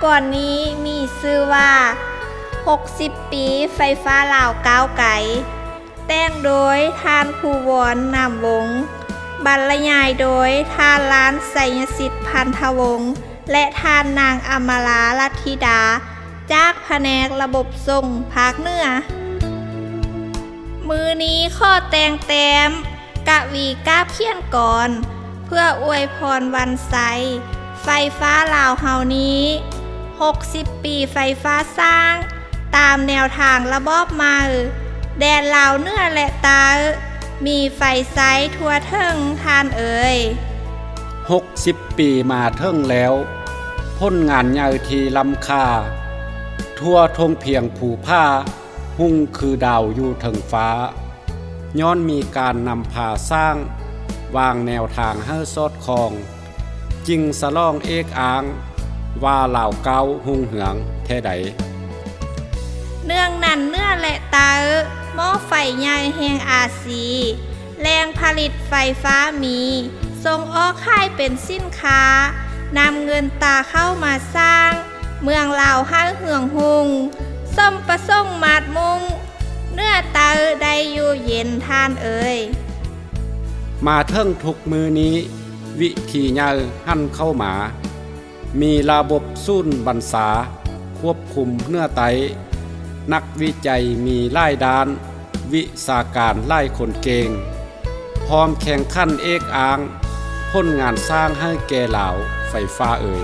ກອນນີ້ມີຊື່ວ່າ ຫົກສິບປີໄຟຟ້າລາວກ້າວໄກ, ແຕ່ງໂດຍທ່ານ ພູວອນ ນາມວົງ, ບັນລະຍາຍໂດຍທ່ານ ລ້ານ ໄຊຍະສິດ ພັນທະວົງ ແລະ ທ່ານ ນາງ ອຳມາລາ ລັດທິດາ ຈາກພະແນກລະບົບສົ່ງພາກເໜືອ. ມື້ນີ້ຂໍແຕ່ງແຕ້ມ ກະວີກາບຂຽນກອນ ເພື່ອອວຍພອນວັນໄຊໄຟຟ້າລາວເຮົານີ້ ຫົກສິບປີໄຟຟ້າສ້າງ ຕາມແນວທາງລະບອບໃໝ່ ແດນລາວເໜືອ ແລະ ໃຕ້ ມີໄຟໃຊ້ທົ່ວເຖິງທ່ານເອີຍ. ຫົກສິບປີມາເຖິງແລ້ວ, ຜົນງານໃຫຍ່ທີ່ລ້ຳຄ່າ, ທົ່ວທົ່ງພຽງພູຜາ, ຮຸ່ງຄືດາວຢູ່ເທິງຟ້າ, ຍ້ອນມີການນຳພາສ້າງ, ວາງແນວທາງໃຫ້ສອດຄ່ອງ, ຈຶ່ງສະຫຼອງເອກອ້າງວ່າລາວກ້າວຮຸ່ງເຮືອງແທ້ໃດ. ເນື່ອງນັ້ນເໜືອ ແລະ ໃຕ້, ໝໍ້ໄຟໃຫຍ່ແຫ່ງອາຊີ, ແຫຼ່ງຜະລິດໄຟຟ້າມີ, ສົ່ງອອກຂາຍເປັນສິນຄ້າ, ນຳເງິນຕາເຂົ້າມາສ້າງ ເມືອງລາວໃຫ້ເຮືອງຮຸ່ງ, ສົມປະສົງມາດມຸ່ງ, ເໜືອໃຕ້ໄດ້ຢູ່ເຢັນທ່ານເອີຍ. ມາເຖິງທຸກມື້ນີ້, ວິທີໃຫຍ່ຫັນເຂົ້າມາ, ມີລະບົບສູນບັນຊາຄວບຄຸມເໜືອໃຕ້, ນັກວິໄຈມີຫຼາຍດ້ານ, ວິຊາການຫຼາຍຄົນເກັ່ງ, ພ້ອມແຂ່ງຂັນເອກອ້າງ, ຜົນງານສ້າງໃຫ້ແກ່ລາວໄຟຟ້າເອີຍ.